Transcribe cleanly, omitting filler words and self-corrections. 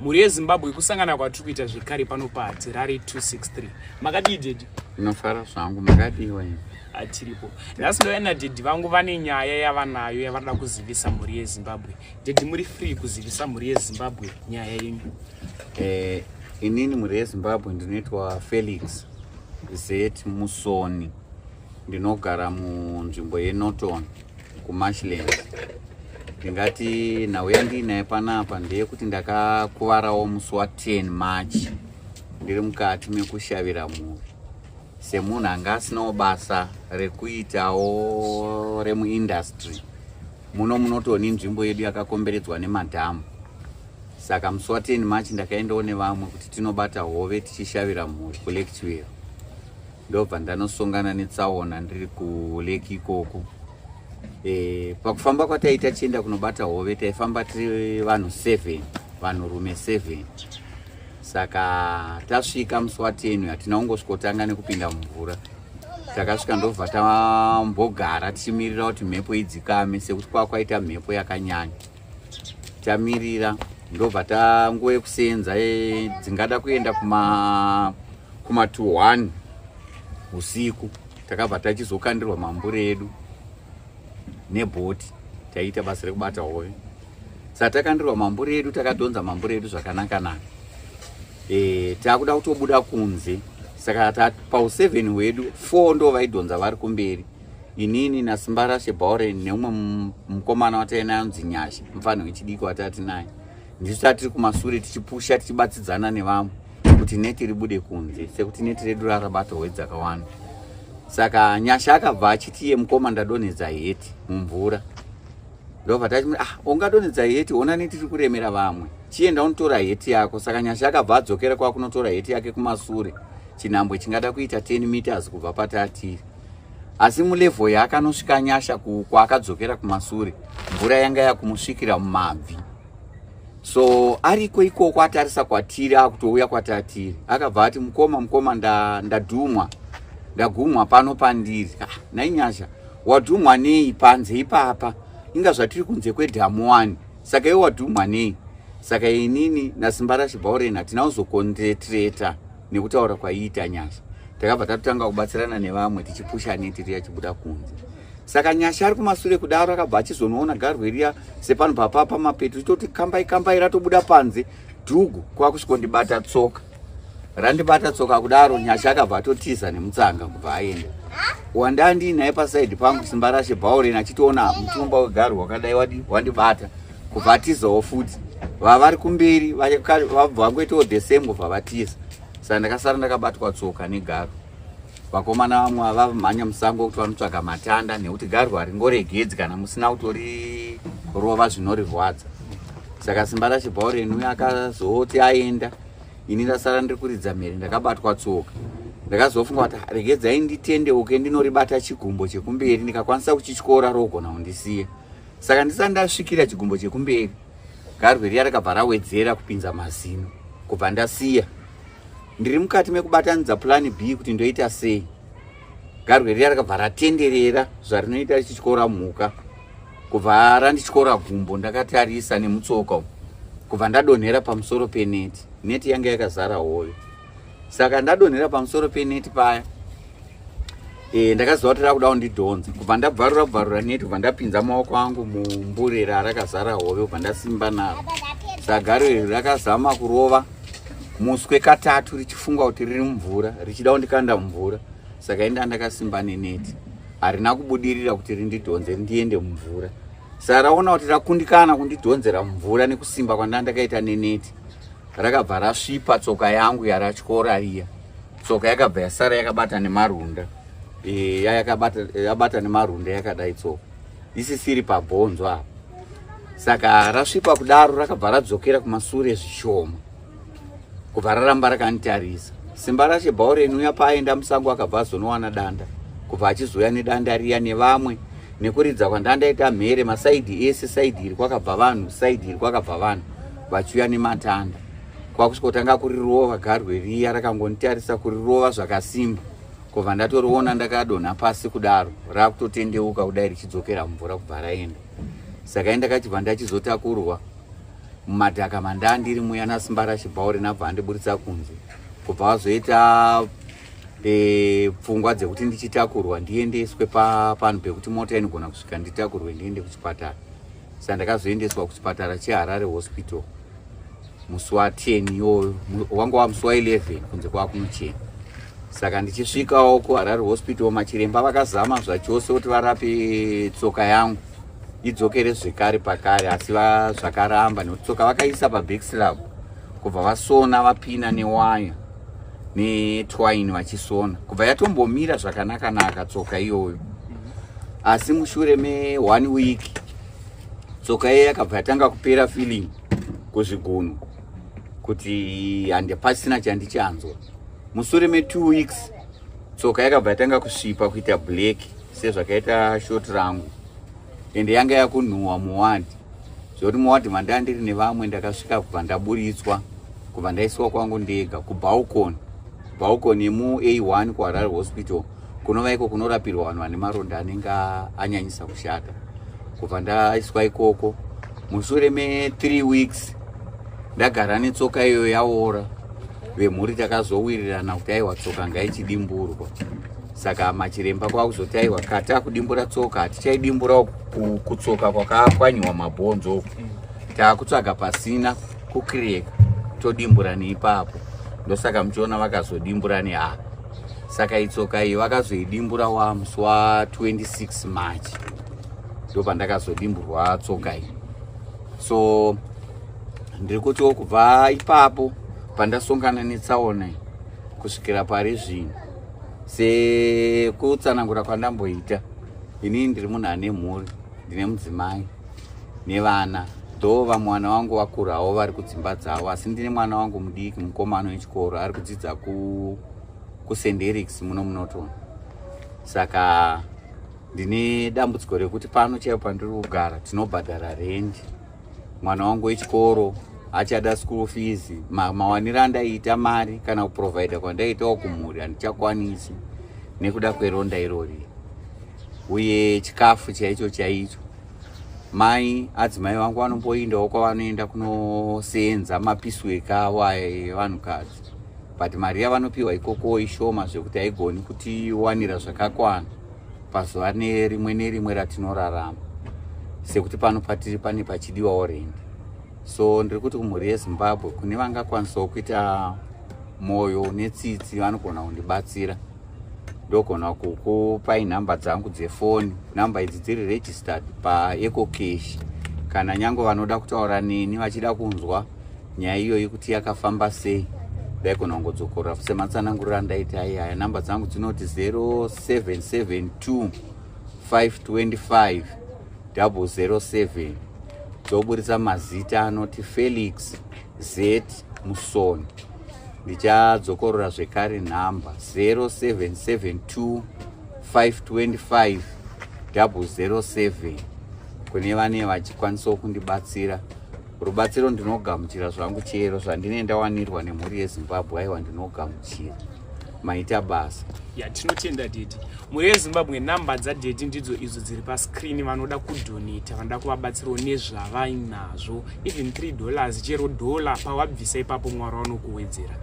Mhuri yeZimbabwe, kusangana kwatiri kuita zvekare pano paHatirari 263. Makadii, daddy? Ndinofara zvangu, makadiwa? Atiripo. Nhasi ndouya nadaddy vangu, vane nyaya yavanayo yavanoda kuzivisa mhuri yeZimbabwe. Daddy, muri free kuzivisa mhuri yeZimbabwe nyaya yenyu. Inini, mhuri yeZimbabwe, ndinoitwa Felix Z Musoni. Ndinogara munzvimbo yeNorton, kuMarshlands. Ndingati nhau yandiinaye panapa ndeyekuti ndakakuvarawo musi wa10 March ndiri mukati mekushavira mhuri, semunhu anga asinawo basa rekuitawo remuindustry muno. Munotoni nzvimbo yedu yakakomberedzwa nemadhamu. Saka musi wa10 March ndakaendawo nevamwe kuti tinobata hove tichishavira mhuri kuLake Chivero. Ndobva ndanosongana netsaona ndiri kulake ikoko. Pakufamba kwataita tichienda kunobata hove, taifamba tiri vanhu 7, vanhurume 7. Saka tasvika musi wa10, hatina kungosvikotanga nekupinda mumvura. Takasvika, ndobva tambogara tichimirira kuti mhepo idzikame, sekuti kwakwaita mhepo yakanyanya. Tamirira, ndobva tanguva yekusenza, dzingada kuenda kuma 21 usiku, takabva tachizokandirwa mambure edu nebhoti. Taiita basa rekubata hove. Saka takandirwa mambure edu, takadhonza mambure edu zvakanaka-naka. Takuda kutobuda kunze. Saka pau7 hwedu, 4 ndo vaidhonza vari kumberi, inini naSimbarashe Bauren neumwe mukomana watainaye anonzi Nyasha, mufanhi wechidiki watati naye. Ndisu tatiri kumasure tichipusha, tichibatsidzana nevamwe kuti neti ribude kunze, sekuti neti redu rarabata hove dzakawanda. Saka Nyasha akabva achiti iye, "Mukoma, ndadonhedza heti mumvura." Ndobva tati, "Ah, ungadonhedza heti? Ona neti tiri kuremera vamwe, chienda unotora heti yako." Saka Nyasha akabva adzokera kwakunotora heti yake kumasure, chinhambwe chingada kuita 10 meters kubva patatiri. Asi mulevel yaakanosvika Nyasha kwaakadzokera kumasure, mvura yanga yakumusvikira mumabvi. So ariko ikoko, atarisa kwatiri, akutouya kwatatiri, akabva ati, "Mukoma, mukoma, ndadhumwa, ndagumwa pano pandiri." "Ah, nai Nyasha, wadhumwa nei panze ipapa? Inga zvatiri kunze kwedhamu wani, saka iwe wadhumwa nei?" Saka inini naSimbarashe Bauren hatina kuzoconcentrata nekutaura kwaiita Nyasha. Takabva tatotanga kubatsirana nevamwe tichipusha neti riya chibuda kunze. Saka Nyasha ari kumasure kudaro, akabva achizonoona garwe riya sepano papa pamapeto, richitoti kambai kambai, ratobuda panze dhugu, kwakusvikondibata tsoka. Randibata tsoka kudaro, Nyasha akabva atotiza nemutsanga kubva aenda. Wandandinaye paside pangu, Simbarashe Bauren, achitoona mutumba wegarwe wakadai wadi wandibata, kubva atizawo futi. Vavari kumberi vabva vangoitawo the same, kubva vatiza. Saka ndakasara ndakabatwa tsoka negarwe. Vakomana vamwe vamhanya musango kuti vanotsvaga matanda, nekuti garwe haringoregedzi kana musina kutorirova, zvinorirwadza. Saka Simbarashe Bauren uyo akazoti aenda, ini ndasara ndiri kuridza mhere ndakabatwa tsoka. Ndakazofunga kuti, "Ah, regedzai nditendeuke ndinoribata chigumbo chekumberi, ndikakwanisa kuchityora rogona kundisiya." Saka ndisati ndasvikira chigumbo chekumberi, garwe riya rakabva rawedzera kupinza mazino, kubva ndasiya. Ndiri mukati mekubatanidza plan B kuti ndoita sei, garwe riya rakabva ratenderera zvarinoita richityora mhuka, kubva randityora gumbo ndakatarisa nemutsoka umu, kubva ndadonhera pamusoro peneti. Neti yanga yakazara hove. Saka ndadonhera pamusoro peneti paya, ndakaziva kuti rakuda kundidhonza, kubva ndabvarura bvarura neti, kubva ndapinza maoko angu mumburera rakazara hove, kubva ndasimba naro. Saka garwe iri rakazama kurova muswe katatu richifunga kuti riri mumvura, richida kundikanda mumvura. Saka inda ndakasimba neneti, harina kubudirira kuti rindidhonze ndiende mumvura. Saka raona kuti rakundikana kundidhonzera mumvura nekusimba kwandanga ndakaita neneti, rakabva rasvipa tsoka yangu yaratyora riya. Tsoka yakabva yasara yakabata nemarunda. Yabata nemarunda yakadai, tsoka isisiri pabhonzo apa. Saka rasvipa kudaro, rakabva radzokera kumasure zvishoma, kubva raramba rakanditarisa. Simbarashe Bhaureni uya paaenda musango, akabva azonowana danda, kubva achizouya nedanda riya nevamwe. Nekuridza kwandandaita mhere maside ese, side iri kwakabva vanhu, side iri kwakabva vanhu vachiuya nematanda, kwakusvikotanga kurirova garwe riya. Rakangonditarisa, kurirova zvakasimba, kubva ndatoriona ndakadonha pasi kudaro, rakutotendeuka kudai richidzokera mumvura, kubva raenda. Saka indakachibva ndachizotakurwa. Mumadhaka mandandiri muya naSimbarashe Bhaure nabva andiburitsa kunze, kubva vazoita pfungwa dzekuti ndichitakurwa ndiendeswe panhu pekuti mota inogona kusvika, nditakurwe ndiende kuchipatara. Saka ndakazoendeswa kuchipatara cheHarare Hospital musi wa10 iyoyo, wanga wamusi wa11 kunze kwakunochena. Saka ndichisvikawo kuHarare Hospital, machiremba vakazama zvachose kuti varape tsoka yangu idzokere zvekare pakare, asi zvakaramba nekuti tsoka vakaisa pabackslab, kubva vasona, vapina newaya netwine vachisona, kubva yatombomira zvakanaka-naka tsoka iyoyo. Asi mushure me1 week tsoka iye yakabva yatanga kupera feeling kuzvigunwe, kuti handipasina chandichanzwa. Mushure me2 weeks tsoka yakabva yatanga kusvipa, kuita black sezvakaita short rangu, ende yanga yakunhuhwa muwadhi, zvokuti muwadhi mandaa ndiri nevamwe ndakasvika kubva ndaburitswa, kubva ndaiswa kwangu ndega kubalcony, balcony yemu-A1 kuHarare Hospital, kunova iko kunorapirwa vanhu vane maronda anenge anyanyisa kushata. Kubva ndaiswa ikoko, mushure me3 weeks ndagara netsoka iyoyo yaora, vemhuri takazowirirana kuti aiwa, tsoka ngaichidimburwa. Saka machiremba kwakuzoti aiwa, kata kudimbura tsoka hatichaidimbura kutsoka kwakapwanyiwa mabhonzo uku, taakutsvaga pasina kukireka, todimbura neipapo. Ndosaka muchiona vakazodimbura neapa. Saka itsoka iyi vakazoidimbura wamusi wa26 March, ndo pandakazodimburwa tsoka iyi. So ndiri kutiwo kubva ipapo pandasongana netsaona iyi kusvikira pari zvino, sekutsanangura kwandamboita, inini ndiri munhu ane mhuri, ndine mudzimai nevana, though vamwe vana vangu vakurawo, vari kudzimba dzavo, asi ndine mwana wangu mudiki, mukomana wechikoro, ari kudzidza kuSt Erics muno muNorton. Saka ndine dambudziko rekuti pano chaipo pandiri kugara tinobhadhara rendi, mwana wangu wechikoro achada school fees. Mawaniro andaiita mari kana kuprovhaidha kwandaitawo kumhuri handichakwanisi nekuda kweronda irori, uye chikafu chaicho chaicho, mai adzimai vangu vanomboindawo kwavanoenda kunoseenza mapiecework avo aya evanhukadzi, but mari yavanopiwa ikoko ishoma zvekuti haigoni kutiwanira zvakakwana pazuva nerimwe nerimwe ratinorarama, sekuti pano patiri pane pachidiwawo rendi. So ndiri kuti kumhuri yeZimbabwe, kune vangakwanisawo kuita mwoyo netsitsi, vanogona kundibatsira, ndogona kukupai nhamba dzangu dzefoni. Nhamba idzi dziri registered paEcoCash. Kana nyange vanoda kutaura neni vachida kunzwa nyaya iyoyi kuti yakafamba sei, ndaigona kungodzokorora sematsananguriro andaita iyaya. Nhamba dzangu dzinoti 0772 525 007, dzoburitsa mazita anoti Felix Z Musoni. Ndichadzokorora zvekare nhamba: 0772 525 007. Kune vane vachikwanisawo kundibatsira, rubatsiro ndinogamuchira zvangu. Chero zvandine ndawanirwa nemhuri yeZimbabwe, aiwa, ndinogamuchira. Maita basa. Ya, tinotenda daddy. Mhuri yeZimbabwe, namba dzadaddy ndidzo idzo dziri pascreen. Vanoda kudonata, vanoda kuvabatsirawo nezvavainazvo, even $3, chero dollar, pawabvisa ipapo Mwari vanokuwedzera.